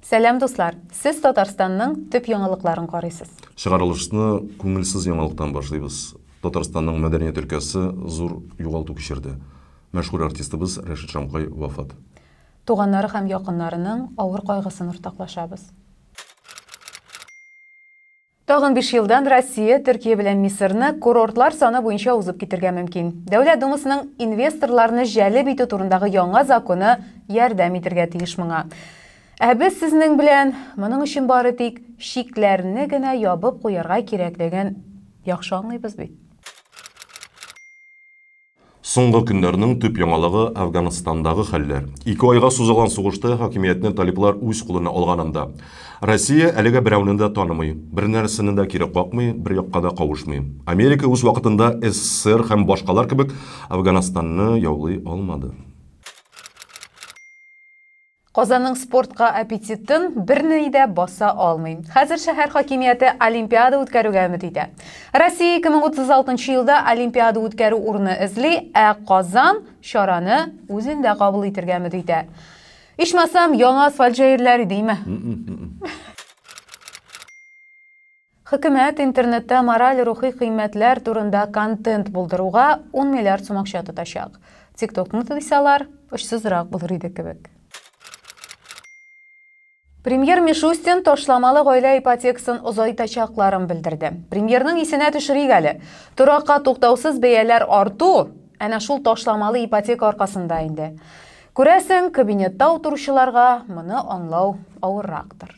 Сәлам, дуслар! Сез Татарстанның төп яңалыкларын карыйсыз. Чыгарылышны күңелсез яңалыктан башлыйбыз. Татарстанның мәдәният өлкәсе зур югалту кичерде. Мәшһүр артистыбыз Рәшит Шамкай вафат. Туганнары һәм якыннарының авыр кайгысын уртаклашабыз. Тагын биш елдан Россия Төркия белән Мисырны курортлар саны буенча узып китергә мөмкин. Дәүләт Думасының инвесторларны җәлеп итү турындагы яңа законы ярдәм итергә тиеш моңа. Ә без сезнең белән моның өчен бары тик чикләрне генә ябып куярга кирәклеген яхшы аңлыйбыз бит. Соңгы көннәрнең төп яңалыгы Әфганстандагы хәлләр. Ике айга сузылган сугышта хакимиятне талиблар үз кулына алган анда. Россия әлегә берәүне дә танымый, бернәрсәне дә кире какмый, бер якка да кавышмый. Америка үз вакытында СССР һәм башкалар кебек Әфганстанны яулый алмады. Казанның спортка аппетитын берни дә баса алмый. Хәзер шәһәр хакимияте Олимпиада үткәрүгә өмет итә. Россия 2036 елда Олимпиада үткәрү урыны эзли, ә Казан чараны үзендә кабул итергә өмет итә. Ичмасам, яңа асфальт җәерләр иде, Хөкүмәт интернетта мораль-рухи кыйммәтләр турында контент булдыруга 10 миллиард сум акча тотачак. ТикТокны тыйсалар, очсызрак булыр иде кебек. Премьер Мишустин ташламалы гаилә ипотекасын озайтачакларын белдерде. Премьерның исенә төшерик әле. Торакка туктаусыз бәяләр арту әнә шул ташламалы ипотека аркасында инде. Күрәсең, кабинетта утыручыларга моны аңлау авыррактыр.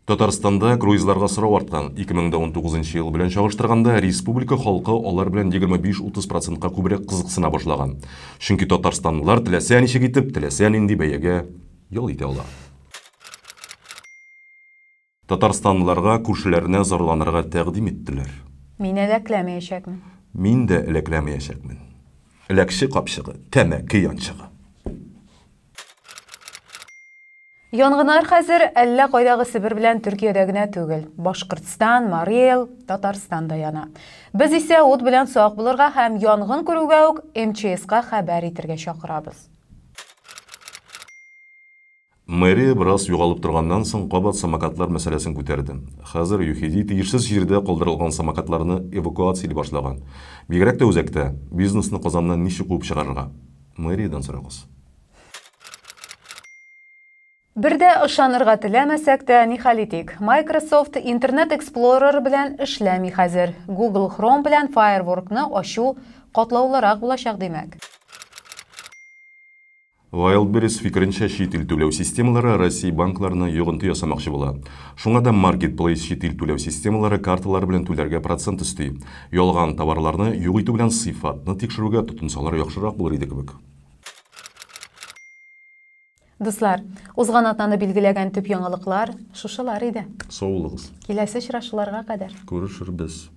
Татарстанда круизларга сорау арткан. 2019 ел белән чагыштырганда, республика халкы алар белән 25-30 процентка күбрәк кызыксына башлаган. Чөнки татарстанлылар теләсә ничек итеп, теләсә нинди бәягә ял итә ала. Татарстанлыларга күршеләренә зарланырга тәкъдим иттеләр. Мин әләкләмәячәкмен. Мин дә әләкләмәячәкмен. Әләкче капчыгы, тәмәке янчыгы. Янгыннар хәзер әллә кайдагы Себер белән Төркиядә генә түгел, Башкортстан, Марий Эл, Татарстан да яна. Без исә ут белән сак булырга һәм янгын күрүгә үк МЧСка хәбәр итергә чакырабыз. Мэрия бераз югалып торганнан соң кабат самокатлар мәсьәләсен күтәрде. Хәзер ЮХИДИ тиешсез җирдә калдырылган самокатларны эвакуацияли башлаган. Бигрәк тә үзәктә. Бизнесны Казаннан ничек куып чыгарырга? Мэриядән сорагыз. Бер дә ышанырга теләмәсәк тә, нихәл итик? Microsoft Internet Explorer белән эшләми хәзер. Google Chrome белән Firework-ны ачу катлаулырак булачак, димәк. Wildberries фикеренчә, чит ил түләү системалары Россия банкларына йогынты ясамакчы була. Шуңа да Marketplace чит ил түләү системалары карталары белән түләргә процент өсти. Ялган товарларны юк итү белән сыйфатны тикшерүгә тотынсалар яхшырак булыр иде кебек. Дуслар, узган атнаны билгеләгән төп яңалыклар шушылар иде. Сау булыгыз. Киләсе очрашуларга кадәр. Күрешербез.